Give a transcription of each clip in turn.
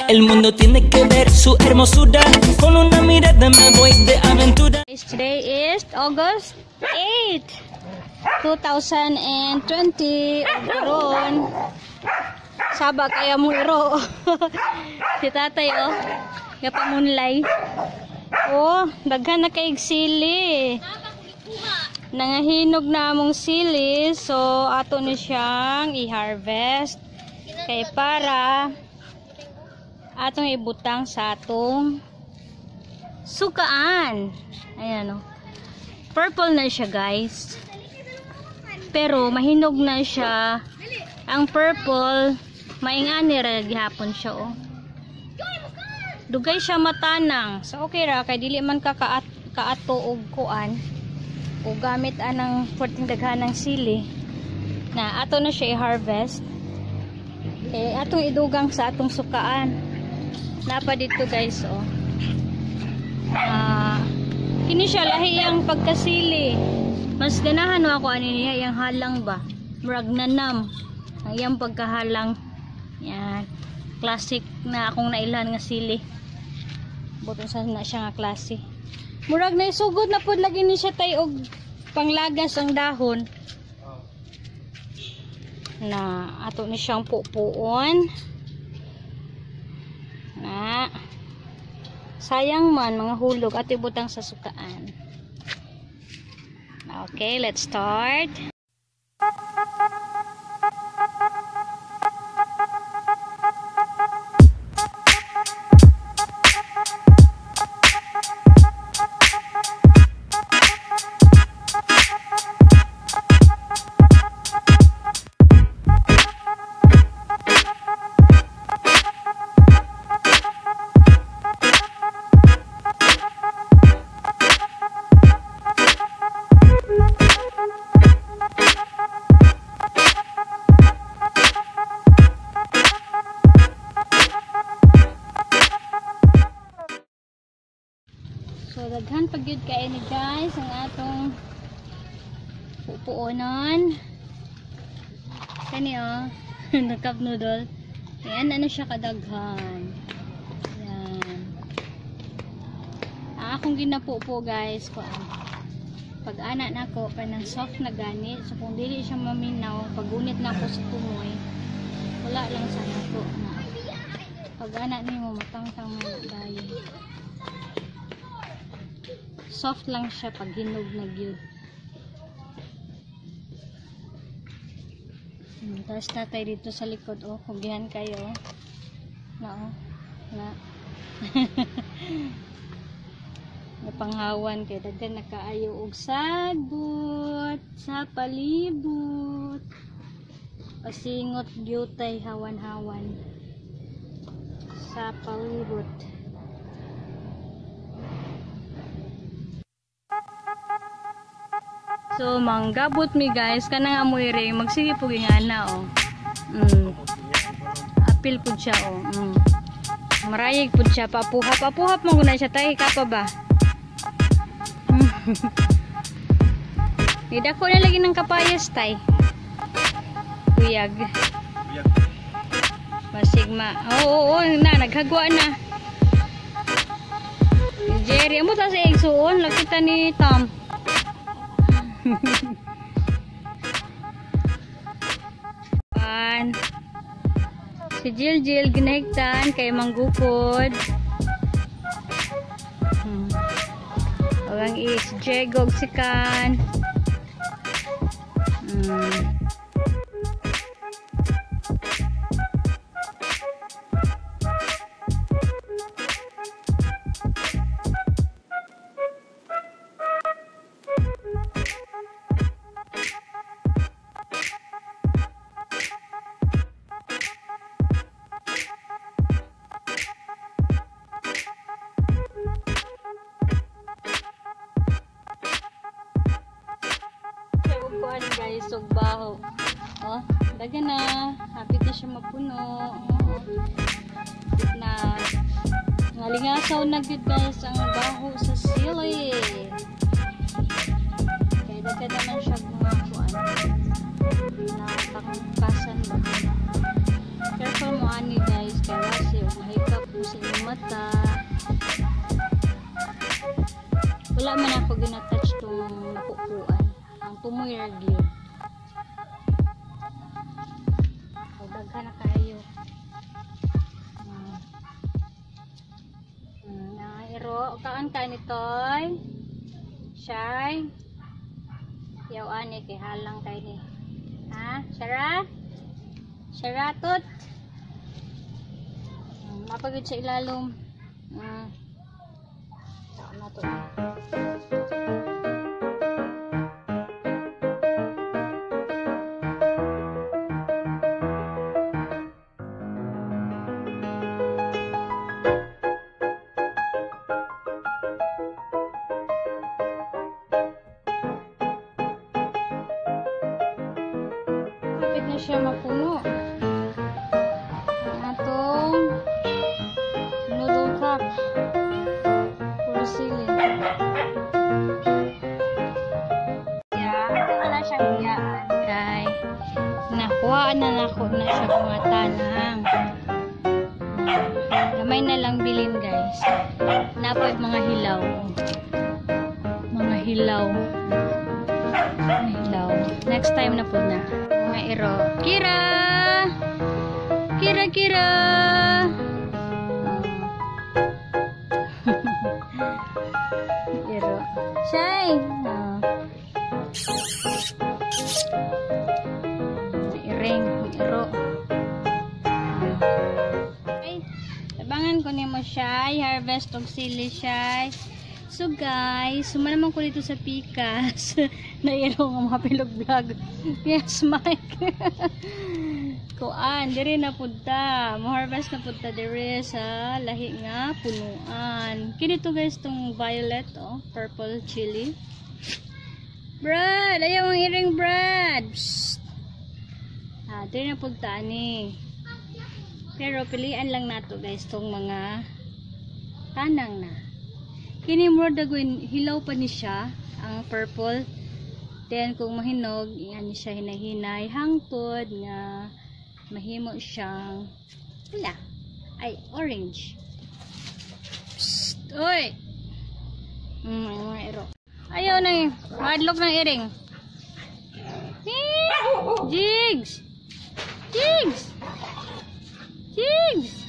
El mundo tiene que ver su hermosura. Con una mirada me voy de aventura. Today is August 8, 2020. Karon saba kaya mo iro. Si tatay oh, gapamunlay. Oh, daghan na kay sili. Nangahinog na among sili, so ato ni siyang i-harvest kay para atong ibutang sa atong sukaan. Ayan oh. Purple na siya, guys. Pero mahinog na siya. Ang purple, maingani ra gihapon siya oh. Dugay siya matanang. So okay ra kay dili man ka kaato og kuan o gamit anang perting daghan ng sili. Na ato na siya i-harvest. Eh atong idugang sa atong sukaan. Napa dito, guys, oh. Ah, kini siya lahi ang pagkasili. Mas ganahan no ako ani niya yang halang ba. Murag nanam ang iyang pagkahalang. Yan. Classic na akong nailhan nga sili. Buton sa na siya nga klase. Murag na isugod na pud lagi ni siya tay og panglagas ang dahon. Na ato ni siyang pupuon. Na sayang man mga hulog ato ibutang sa sukaan. Okay, let's start. So daghan pag gyud kay ni, guys, ang atong pupuonon. Kani oh, cup noodle. Ayan, ano siya kadaghan. Ayan. Ang akong ginapupo, guys, kuan. Pag ana nako kanang soft na gani, so kung dili siya maminaw, pag gunit nako sa tumoy, wala lang sa nako na. Pag ana nimo matangtang man na dayon. Soft lang siya pag hinog na gyud. Tapos tatay dito sa likod oh, kugihan kayo. Na oh. Na. Napanghawan kay daghan nakaayo og sagbot sa palibot. Pasingot gyutay hawan-hawan sa palibot. So manggabot mi, guys, kanang amoy ring magsige pug ingana oh. Apil pud siya oh. Marayig pud siya papuhap, papuhap man guna siya tay ka pa ba. Nidako na lagi ng kapayas tay. Uyag. Masigma. Oo, oo, na naghagwa na. Jerry, amo ta sa igsuon lakita ni Tom. Si Jill Jill ginahigtan kay manggukod. Ang is Jegog sikan. Guys, og baho. Oh, daga na. Happy na siya mapuno. Oh, na. Ngalingasaw na gyud, guys, ang baho sa sili. Kaya daga naman siya mga kuan. Nakatangkasan ba? Careful mo ani, guys, kay wasi og mahikap. mata. Wala man ako ginatouch tong napupuan. Ang tumoy ra gyud. O, daghan na kayo. Nairo, kaan ka ni Toy? Shy? Yaw ani kay halang kay ni. Ha? Shara? Shara tut? Mapagod sa ilalom. Saan na to? Kapit na siya mapuno. Ang atong noodle cup. Puro sili. Yeah, ito na siyang biyaan kay nakuha na nako na siya mga tanang. Gamay na lang bilin, guys. Napoy mga hilaw. Mga hilaw. Mga hilaw. Next time na po na. Mga iro. Kira! Kira, Kira! Iro. Shay! Oh. Iring. Iro. Ay, tabangan ko nimo, Shay. Harvest og sili, Shay. So guys, suma naman ko dito sa pikas. Nairo nga mga pilog vlog. Yes, Mike. Kuan, diri na pud ta. Mo-harvest na pud ta diri sa lahi nga punuan. Kini to guys tong violet, oh, purple chili. Brad, ayaw ang iring, Brad. Psst. Ah, diri na pud ta ani. Pero pilian lang nato guys tong mga tanang na. Kini more dagoy hilaw pa ni siya ang purple. Then kung mahinog, iyan siya hinahinay hangtod nga mahimo siyang pula. Ay, orange. Psst, oy. Mga iro. Ayaw na madlok ng iring. Eh, Jigs. Jigs. Jigs.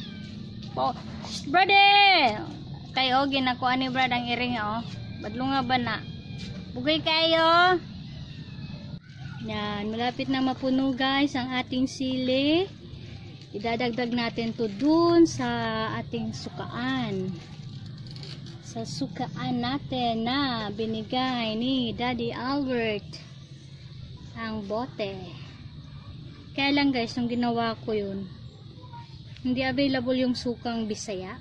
Po, shh, brother. Kay og ginakuha ni Brad ang iring, oh. Badlo nga ba na? Bugay kayo. Yan, malapit na mapuno guys ang ating sili. Idadagdag natin to dun sa ating sukaan. Sa sukaan natin na binigay ni Daddy Albert ang bote. Kaya lang guys, nung ginawa ko yun, hindi available yung sukang Bisaya.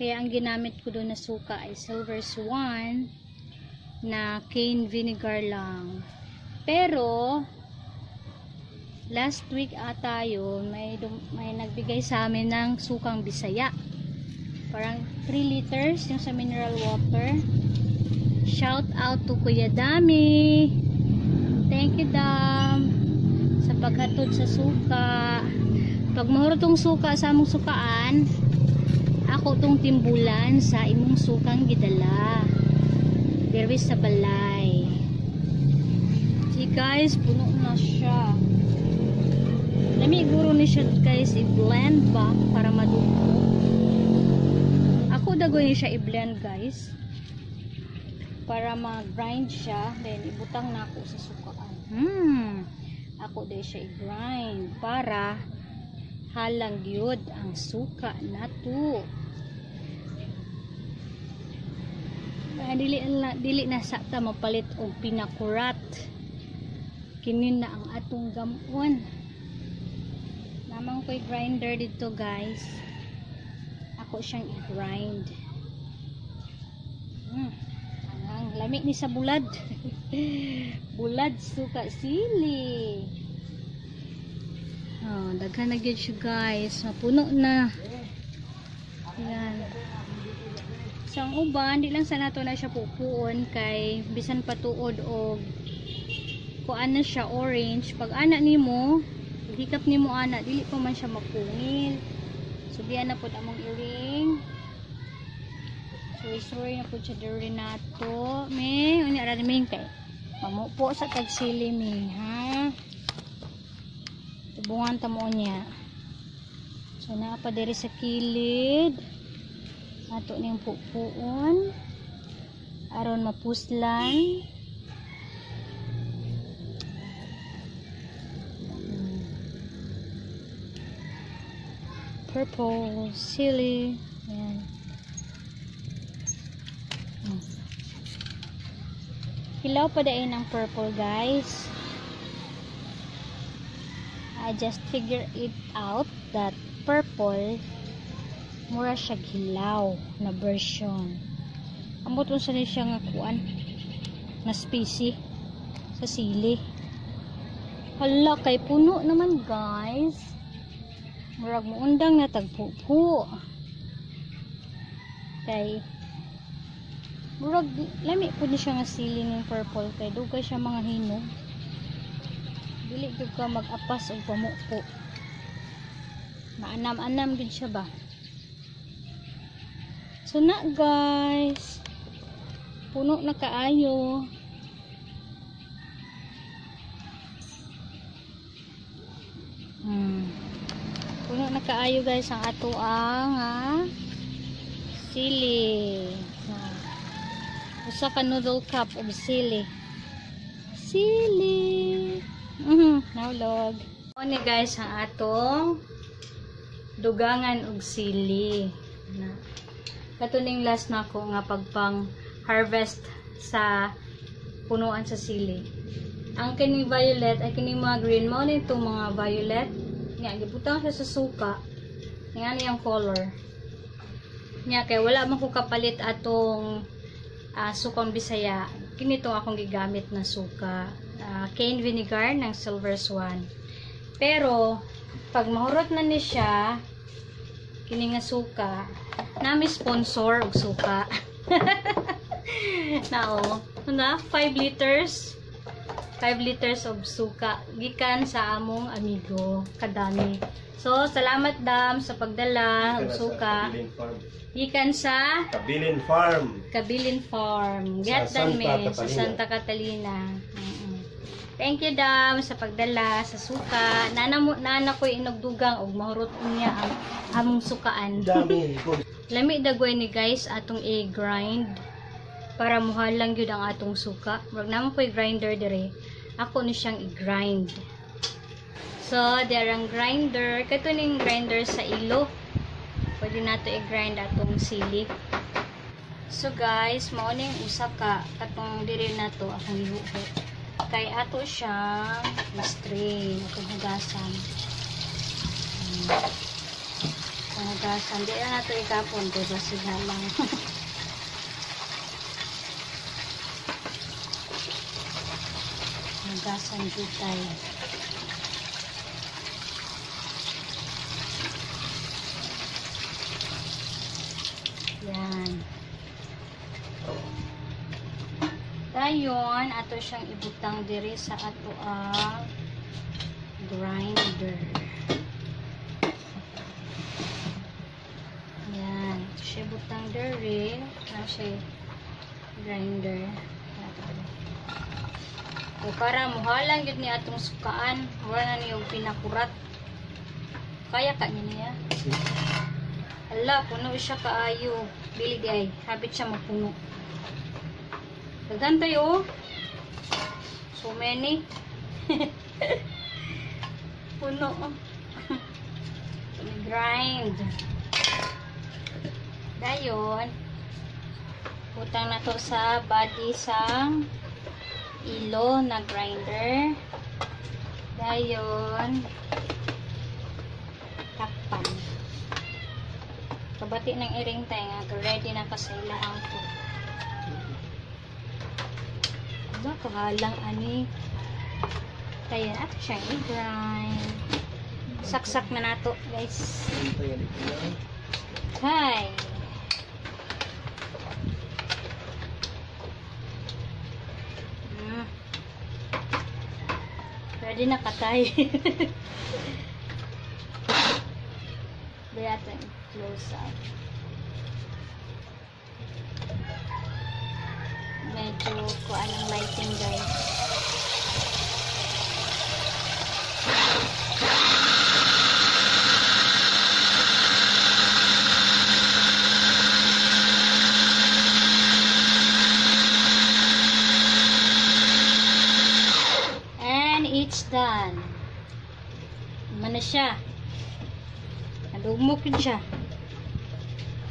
Kaya ang ginamit ko doon na suka ay Silver Swan na cane vinegar lang. Pero last week ata yun, may nagbigay sa amin ng sukang Bisaya. Parang 3 liters yung sa mineral water. Shout out to Kuya Dami. Thank you, Dam, sa paghatod sa suka. Pag mahurot tong suka sa among sukaan, ako tong timbulan sa imong sukang gidala. Diri sa balay. See guys, puno na siya. Lami guro ni siya guys i-blend ba para maduko. Ako dagoy ni siya i-blend guys. Para ma-grind siya, then ibutang na ako sa sukaan. Ako day siya i-grind para halang gyud ang suka nato. Dili na sa ta mapalit og pinakurat. Kini na ang atong gamon. Namang ko'y grinder dito guys. Ako siyang i-grind. Ang lami ni sa bulad. Bulad suka sili. Oh, daghan na gyud siya guys. Mapuno na. Yan. Sa ang uban, di lang sa nato na siya pupuon kay bisan patuod og kuan na siya orange. Pag ana nimo, hikap nimo ana, dili pa man siya mapungil. So diyan na pud among iring. Suroy-suroy na pud siya diri nato. Me, unya ra ming kay mamupo sa tagsili mi, ha. Tubungan ta mo niya. So naa pa diri sa kilid. Ato ning pupuon aron mapuslan. Purple sili. Ayan. Hilaw pa dayon ang purple, guys. I just figure it out that purple mura siya hilaw na version. Ambot unsa ni siya nga kuan na species sa sili. Hala, kay puno naman, guys. Murag muundang na tagpupo. Kay murag lami pud ni siya nga sili ning purple kay dugay siya mga hinog. Dili gyud ka mag-apas og pamupo. Maanam-anam gid siya ba. So na, guys, puno na kaayo. Puno na kaayo, guys, ang ato ang sili. Usa ka noodle cup og sili. Sili. Nahulog. Ni guys ang atong dugangan og sili. Na. Katuning last na ako nga pagpang harvest sa punuan sa sili. Ang kining violet ay kining mga green mao ni itong mga violet. Nga gibutang siya sa suka. Nga niyang color. Nya kay wala man ko kapalit atong sukang Bisaya. Kini tong akong gigamit na suka, cane vinegar ng Silver Swan. Pero pag mahurot na ni siya kini nga suka, nami sponsor og suka. Nao, na 5 liters. 5 liters of suka gikan sa among amigo kadami. So salamat Dam sa pagdala og suka. Gikan sa Kabilin Farm. Kabilin Farm. Sa Gatdan Santa me sa Catalina. Santa Catalina. Thank you Dam sa pagdala sa suka. Nana ko'y inugdugang og mahurot niya ang among sukaan. Dami. Lami dagway ni guys atong i-grind para muhalang gyud ang atong suka. Murag naman ko'y grinder dire. Ako ni siyang i-grind. So, there ang grinder. Kato ning grinder sa ilo. Pwede nato i-grind atong sili. So guys, mao ning usa ka katong diri nato akong gihuho. Kay ato siyang i-strain atong hugasan. Atong hugasan. Di na nato ikapon kay basig na lang. Hugasan jud tayo. Yan. Dayon, ato siyang ibutang diri sa ato ang grinder. Yan. Ato siya ibutang diri. Na siya grinder. O para muhalang gyud ni atong sukaan, wala na niyo pinakurat. Kaya ka niya niya. Hala, puno siya kaayo. Bili di ay, habit siya mapuno. Daghan tayo. So many. Puno. Grind. Dayon, butang na to sa body sang ilo na grinder. Dayon, takpan. Kabati ng iring tayo nga, ready na ka sa ilaang to. Diba, kahalang ani. Kaya ato siyang i-grind. Saksak na nato, guys. Hi. Ready na katay. Kaya ito close up. Medyo kuan ang lighting, guys. And it's done. Mana siya. Nalugmok yun siya.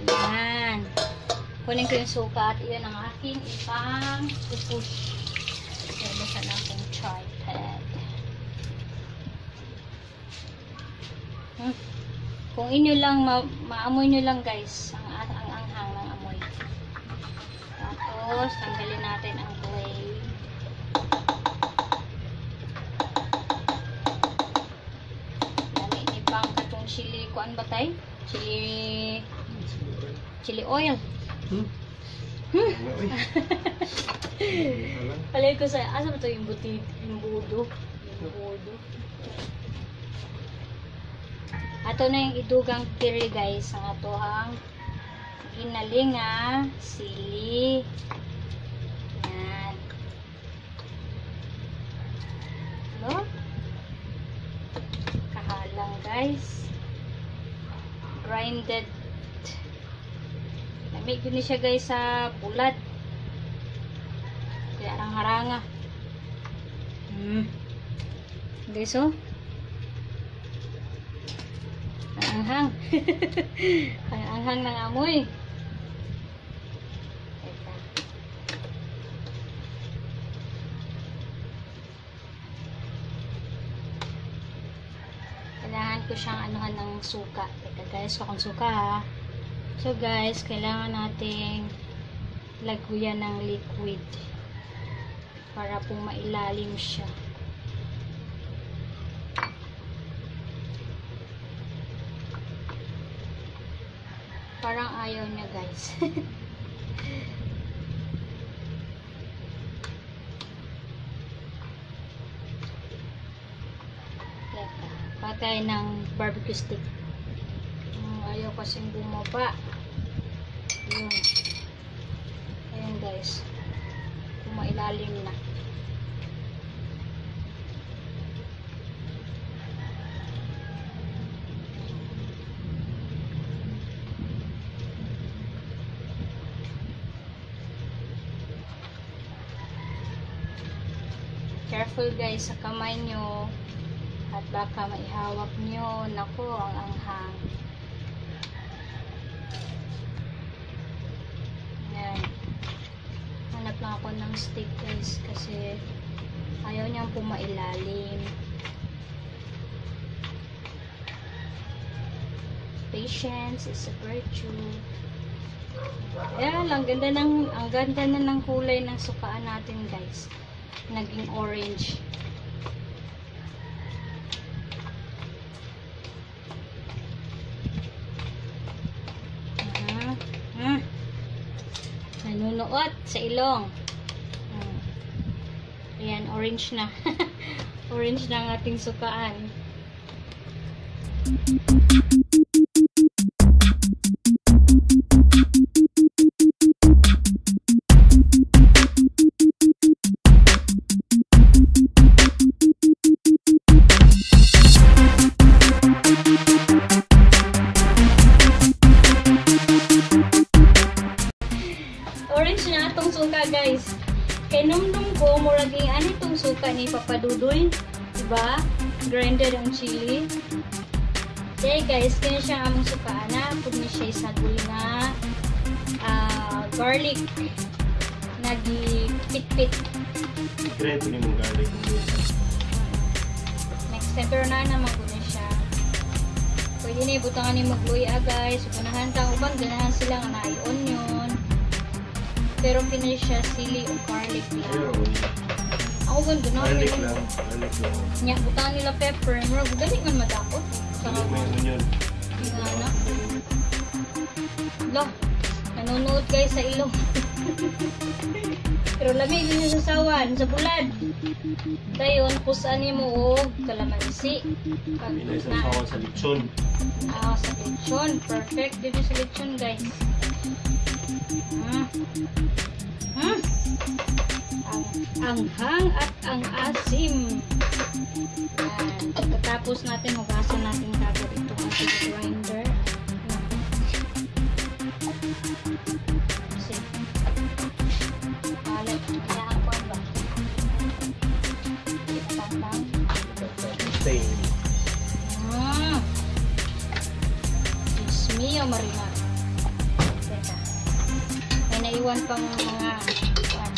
Ayan. Kunin ko yung suka at iyon ang aking ipang pupush. Kaya na akong tripod. Kung inyo lang, maamoy nyo lang, guys, ang anghang ng amoy. Tapos, tanggalin natin ang clay. Lami ni pang katong chili, kuan ba tay? Chili oil. Palay ko sa, asa ba ito yung butit, yung budo? Yung budo. Ato na yung idugang piri, guys, ang atohang ginalinga sili. Yan. No? Kahalang, guys. Grinded. Lamig yun siya, guys, sa bulad. Kaya arang-haranga. Guys, oh. Ang anghang. Ang anghang ng amoy. Teka. Kailangan ko siyang anuhan ng suka. Teka, guys, akong suka, ha. So guys, kailangan nating laguyan ng liquid para po mailalim siya. Parang ayaw niya, guys. Teka, patay ng barbecue stick. Ayaw kasing bumaba. Ayun. Ayun, guys. Pumailalim na. Careful, guys, sa kamay nyo at baka maihawak nyo. Nako, ang anghang. Ayan. Hanap lang ako ng stick, guys, kasi ayaw niyang pumailalim. Patience is a virtue. Ayan, ang ganda na ng kulay ng sukaan natin, guys. Naging orange. Nanunuot sa ilong. Ayan, orange na. Orange na ang ating sukaan. Orange na atong suka, guys. Kay numdum ko, murag ano itong suka ni Papa Dudoy, diba? Grinded ang chili. Okay, guys, kaya siya among suka na. Pud ni siya isagol nga garlic nagipit-pit. Grind ni mo garlic. Next time, pero na naman ko na siya. Pwede na ibutangan ni magluya, guys. Unahan ta uban ganahan sila nga naay onion. Pero kini siya sili o garlic lang. Ako gan ganahan garlic lang. Garlic lang. Nya butangan nila pepper, murag dali man madakot. Saka may onion. Ingana. Lo, nanonood guys sa ilong. Pero lami gyud sa sawsawan sa bulad. Dayon pusan nimo og kalamansi. Pag Pinay sawsawan sa lechon. Ah, sa lechon. Perfect dito sa lechon, guys. Ang anghang at ang asim. Yan. Pagkatapos natin, hugasan natin kagad itong ating grinder. Kasi, kalat, kailangan ko ba? Itang-tang. Stain. Diyos mio, Marimar. Teka. May naiwan pang mga kuwan,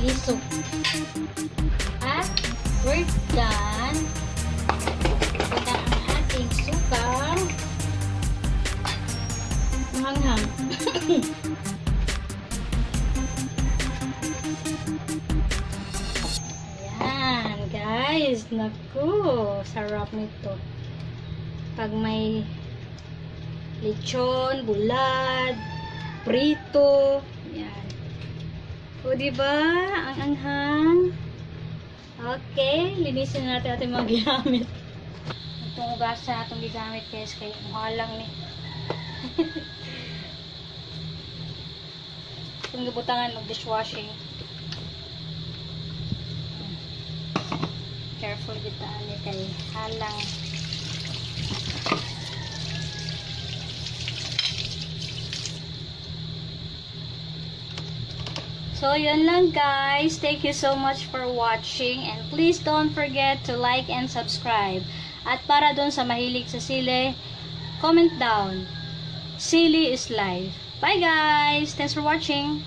liso. At we're done. Ito na ang ating sukang manghang. Ayan, guys. Naku, sarap nito. Pag may lechon, bulad, prito. Ayan. O, diba? Ang anghang. Okay, linisin na natin ating mga ginamit. Itong hugasan atong gigamit, guys, kay muhalang ni. Itong gibutangan mag dishwashing. Careful kita ani kay halang. So, yun lang, guys. Thank you so much for watching. And please don't forget to like and subscribe. At para dun sa mahilig sa sili, comment down. Sili is life. Bye, guys! Thanks for watching!